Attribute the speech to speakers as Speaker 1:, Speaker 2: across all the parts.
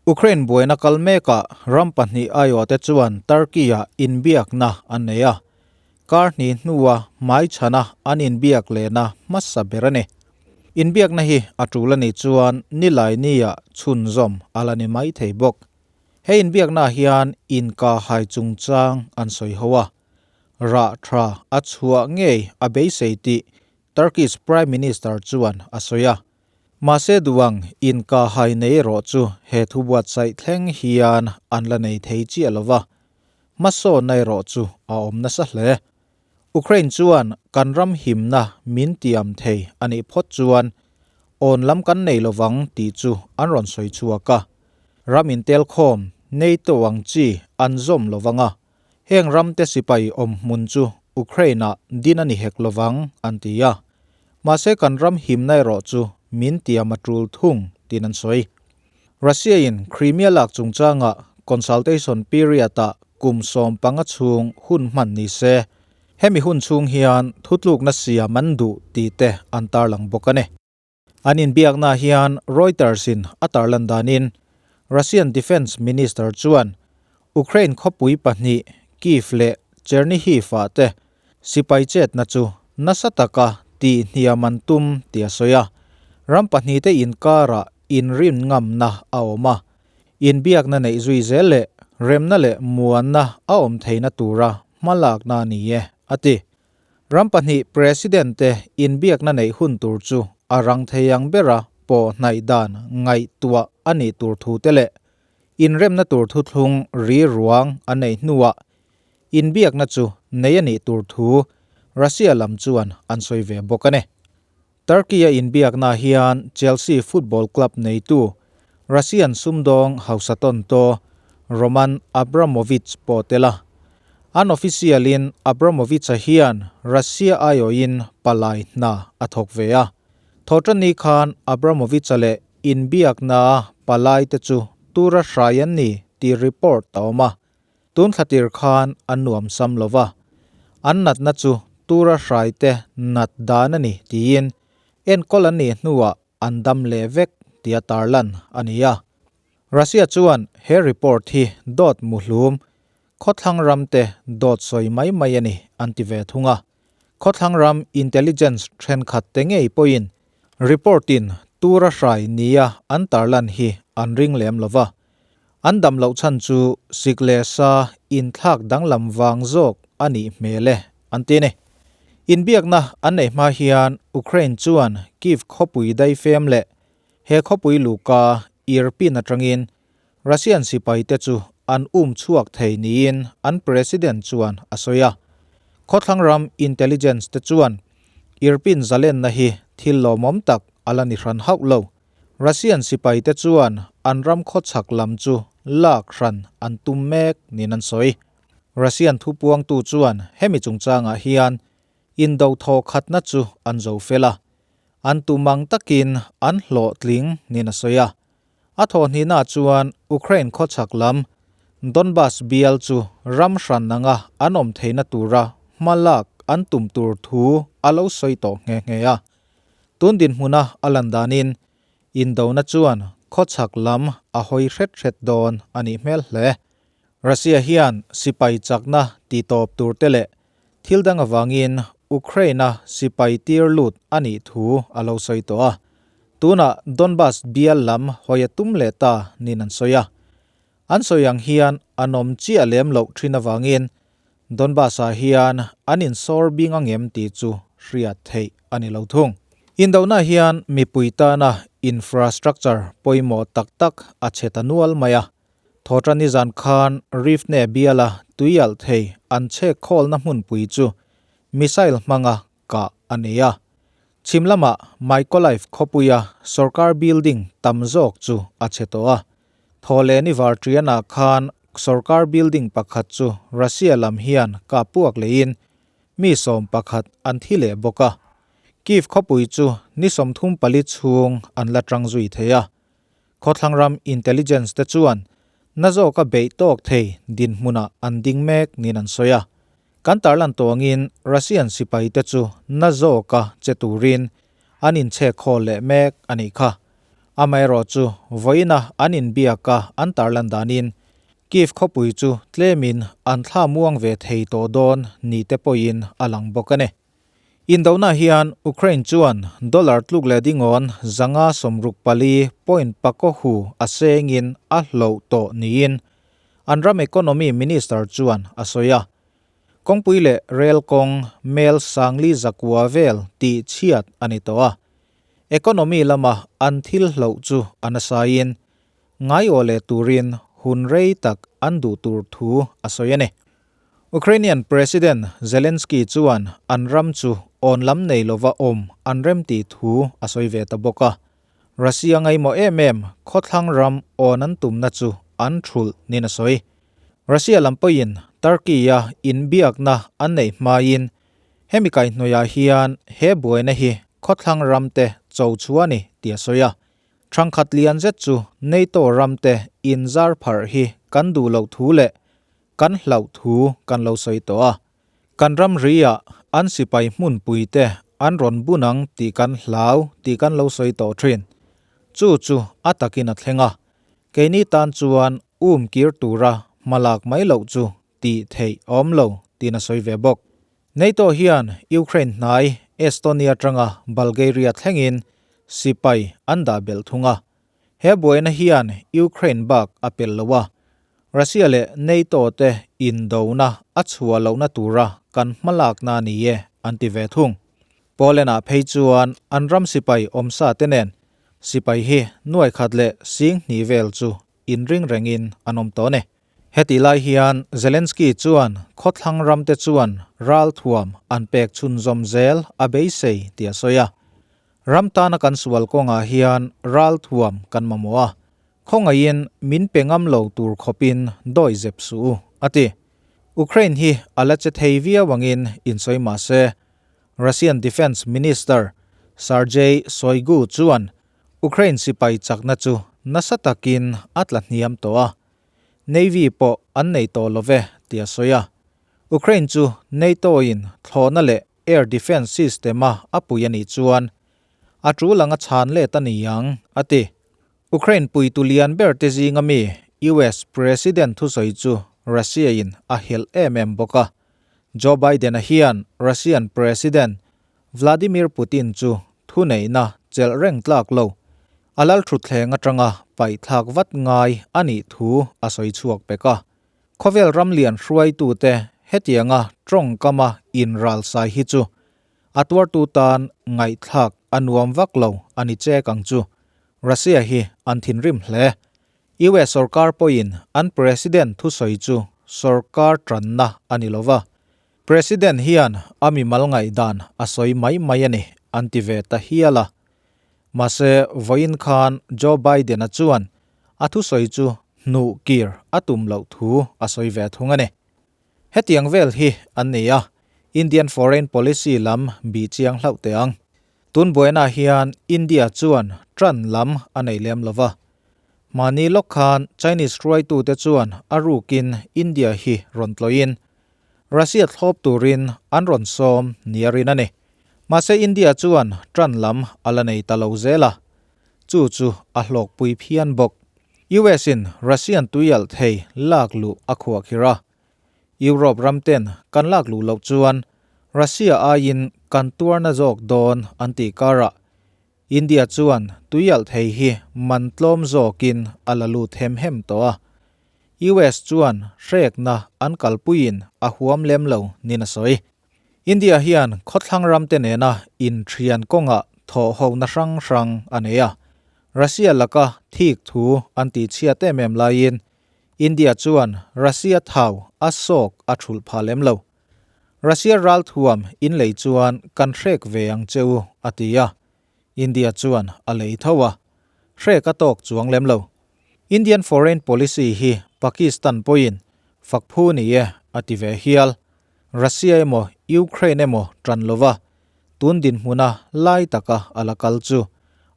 Speaker 1: Ukraine buaina kal mekah ram pahnih aiawhte chuan Turkey-ah inbiakna an nei a, kar hnih hnua hmaichhana an inbiak lehna hmasa ber a ni. Inbiakna hi a tul a nih chuan Nilaini-ah chhunzawm a la ni mai thei bawk. He inbiaknaah hian inkahhai chungchang an sawi ho a, rah tha a chhuah ngei a beisei tih Turkish Prime Minister chuan a sawi a. Mahse duang inkahhai nei erawh chu he thu buatsaih thleng hian an la nei thei chiah lo va, hmasawnna erawh chu a awm nasa hle. Ukraine chuan kan ram himna min tiam thei a nih phawt chuan awn lam kan nei lo vang tih chu an rawn sawi chhuak a, ram intelkhawm NATO ang chi an zawm lo vang a, Heng ramte sipai awm hmun chu Ukraine-ah din a ni hek lovang, an ti a. Mahse kan ram himna erawh chu min tiam a tul thung, tiin an sawi. Russia-in Crimea lak chungchangah consultation period-ah kum 15 chhung hun hman ni se, hemi hun chhung hian thutlukna siam an duh tih te an tarlang bawk a ni. An inbiakna hian Reuters-in a tarlan danin Russian Defence Minister chuan Ukraine khawpui pahnih Kyiv leh Chernihiv-ah te sipai chetna chu nasa taka tihhniam an tum tih a sawi a. Ram pahnihte inkarah inrin ngamna a awm a, inbiakna neih zui zel leh remna leh muanna a awm theihna tura hmalakna a ni e, a ti. Ram pahnih President te inbiakna neih hun tur chu a rang thei ang bera pawh hnaih dan ngaihtuah a nih tur thu te leh inremna tur thuthlung ri ruang a neih hnuah inbiakna chu nei a nih tur thu Russia lam chuan an sawi ve bawk a ni. Turkey-a inbiakna hian Chelsea football club neitu Russian sumdawng hausa tawntaw Roman Abramovich pawh tel a. An official-in Abramovich-a hian Russia aiawhin palai hna a thawk ve a. Thawhṭanni khan Abramovich-a leh inbiaknaa palaite chu tura hrai an ni tih report a awm a. Tun thlatir khan an nuam sam lo va, an natna chu tura hraite nat dan a ni tiin enkawl an nih hnuah an dam leh vek tia tarlan a ni a. Russia chuan he report hi dawt muhlum, khawthlang ramte dawt sawi mai mai a ni an ti ve thung a. Khawthlang ram intelligence thenkhat te ngei pawhin report-in tura hrai nia an tarlan hi an ring lem lo va. An dam loh chhan chu sik leh sa inthlak danglam vang zawk a nih hmel e, an ti a ni. Inbiakna an neih hma hian Ukraine chuan Kyiv khawpui daifem leh he khawpui luka Irpin atangin Russian sipaite chu an um chhuak thei niin an president chuan a sawi a. Khawthlang ram intelligence te chuan Irpin zalenna hi thil lawmawm tak a la ni hran hauh lo. Russian sipaite chuan an ram khawchhak lam chu lak hran an tum mek niin an sawi. Russian thupuangtu chuan hemi chungchangah hian indo thaw khatna chu an zo fel a, an tum ang takin an hlawhtling niin a sawi a. A thawhhnihnaah chuan Ukraine khawchhak lam Donbas bial chu ram hran anga an awm theihna tura hma lak an tum tur thu a lo sawi tawh nghe nghe a. Tun dinhmuna a lan danin indona chuan khawchhak lam a hawi hret hret dawn a nih hmel hle. Russia hian sipai chakna ti tawp tur te leh thil dang avangin Ukraine-a sipai tir lut a nih thu a lo sawi tawh a, tunah Donbas bial lam hawi a tum leh ta niin an sawi a. An sawi ang hian an awm chiah lem loh thin avangin Donbas-ah hian an insawr bing ang em tih chu hriat theih a ni lo thung. Indona hian mipui tana infrastructure pawimawh tak tak a chhe ta nual mai a. Thawhṭani zan khan Rivne biala tuialh thei an chhek khawlna hmunpui chu missile hmanga kah a nei a. Chhim lamah Mykolaiv khawpuia sorkar building tam zawk chu a chhe tawh a. Thawhlehni Varṭianah khan sorkar building pakhat chu Russia lam hian kah puak leiin mi 11 an thi leh bawk a. Kyiv khawpui chu ni 34 chhung an la tang zui thei a. Khawthlang ram intelligence te chuan na zawka beih tawk thei dinhmunah an ding mek niin an sawi a. Kan tarlan tawngin Russian sipai te chu na zawka che turin an inchhek khawl leh mek a nih kha. Amaherawhchu, vawiina an inbiaka an tarlan danin Kyiv khawpui chu tlemin an thla muang ve thei tawh dawn ni te pawhin a lang bawk a ni. Indona hian Ukraine chuan dollar tluk leh dingawn 564 point pakaw hu a sengin a hloh tawh niin an ram economy minister chuan a sawi a. Kawngpui leh rel kawng mel sangli zakua vel tih chhiat a ni tawh a. Economy lama an thil hloh chu a nasain ngaiawh leh turin hun rei tak an duh tur thu a sawi a ni. Ukrainian President Zelensky chuan an ram chu awn lam nei lova awm an rem tih thu a sawi ve ta bawk a. Russia ngaihmawh em em khawthlang ram awn an tumna chu an thulh nin a sawi. Russia lam pawhin Turkey-a inbiakna an neih hmain hemi kaihhnawihah hian he buaina hi khawthlang ramte cho chhuah a ni tih a sawi a. Thangkhat lian zet chu NATO ramte inzar pharh hi kan duh loh thu leh Kan hlauh thu kan lo sawi tawh a, kan ramri-ah an sipai hmunpuite an rawn bun ang tih kan hlau tih kan lo sawi tawh thin. Chu chu a takin a thleng a, keini tan chuan um kir tura hma lak mai loh chu tih theih a awm lo tiin a sawi ve bawk. NATO hian Ukraine hnai Estonia atanga Bulgaria thlengin sipai an dah belh thung a, He buaina hian Ukraine bak a pel lo a, Russia leh NATO te indona a chhuah lohna tura kan hmalakna a ni e, an ti ve thung. Poland-ah phei chuan an ram sipai awmsa te nen sipai hi nuai khat leh sing hnih vel chu inring rengin an awm tawh a ni. Hetih lai hian Zelensky chuan khawthlang ramte chuan ralthuam an pek chhunzawm zel a beisei tih a sawi a. Ram tana kan sual kawngah hian ralthuam kan mamawh a, khawngaihin min pe ngam lo tur khawpin dawi zep suh u, a ti. Ukraine hi a la che thei viau angin insawi mah se, Russian Defence Minister Sergei Shoigu chuan Ukraine sipai chakna chu nasa takin a tla hniam tawh a, Navy pawh an nei tawh lo ve tih a sawi a. Ukraine chu NATO-in thlawhna leh Air Defence System-a a pui a nih chuan a tul anga chhan let a ni ang, a ti. Ukraine puitu lian ber te zinga mi US President thusawi chu Russia-in a helh em em bawk a. Joe Biden-a hian Russian President Vladimir Putin chu thuneihna chelh reng tlak lo, a lalthutthleng atanga paihthlak vat ngai a nih thu a sawi chhuak pek a. Khawvel ram lian hruaitute hetianga tawngkama inralsai hi chu a tuartu tan ngaihthlak a nuam vak lo a ni chek ang chu. Russia hi an thinrim hle. US sorkar pawhin an president thusawi chu sorkar tanna a ni lova. President hian a mimal ngaihdan a sawi mai mai a ni an ti ve ta hial a. Mahse vawiin khan Joe Biden-a chuan A thusawi chu hnuh kir a tum loh thu a sawi ve thung a ni. Hetiang vel hi an ni a, Indian foreign policy lam bih chiang hlauh teh ang. Tun buaina hian India chuan ṭan lam a nei lem lo va. Mahni lawk khan Chinese hruaitute chuan a rukin India hi rawn tlawhin Russia thlawp turin an rawn sawm nia rin a ni. Mahse India chuan ṭan lam a la nei ta lo zel a. Chu chu a hlawkpui phian bawk. US in Russian tuialh thei lak luh a khuah khir a. Europe ram ten kan lak luh loh chuan Russia aiin kan tuarna zawk dawn an tih karah India chuan tuialh thei hi man tlawm zawkin a la lut hem hem tawh a. US chuan hrekna an kalpuiin a huam lem lo nin a sawi. India hian khawthlang ramte nena inthian kawngah thawhhona hrang hrang a nei a. Russia laka thik thu an tihchhiat em em laiin India chuan Russia thau a sawk a thulh phah lem lo. Russia ralthuam inlei chuan kan hrek ve ang che u a ti a. India chuan a lei tho a, hrek a tawk chuang lem lo. Indian foreign policy hi Pakistan pawhin fak phu ni e a ti ve hial. Russia emaw Ukraine emaw tan lova tun dinhmuna lai taka a la kal chu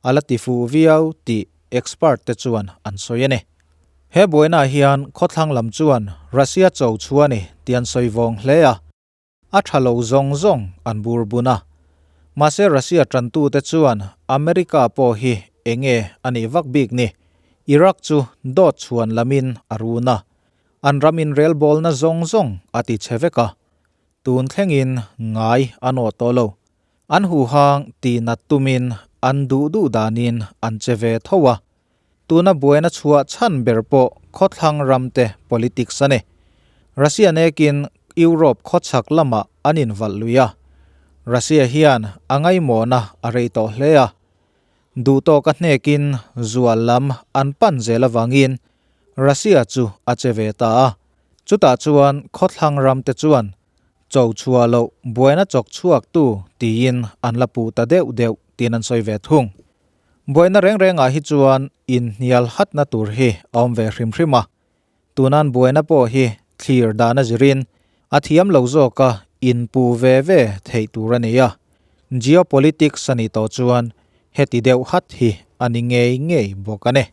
Speaker 1: a la ti fuh viau tih expert te chuan an sawi a ni. He buainaah hian khawthlang lam chuan Russia cho chhuah a ni tih an sawi vawng hle a, a tha lo zawng zawng an bur bun a. Mahse Russia tantute chuan America pawh hi enge a nih vak bik ni. Iraq chu dawt chhuan lamin a run a, an ram inrelbawlna zawng zawng a ti chhe vek a. Tun thlengin ngai a nawh tawh lo. An huhang tihnat tumin an duh duh danin an che ve tho a. Tuna buaina chhuah chhan ber pawh khawthlang ramte politics a ni. Russia nekin Europe khawchhak lamah an invalh lui a. Russia hian a ngaimawhna a rei tawh hle a. Duhtawk a hnekin zual lam an pan zel avangin Russia chu a che ve ta a. Chutah chuan khawthlang ramte chuan cho chhuah loh buaina chawk chhuaktu tiin an la puh ta deuh deuh tiin an sawi ve thung. Buaina reng rengah hi chuan inhnial hatna tur hi a awm ve hrim hrim a. Tunan buaina pawh hi thlir dan a zirin a thiam lo zawka inpu ve ve theih tur a ni a. Geopolitics a nih tawh chuan heti deuh hat hi a ni ngei ngei bawk a ni.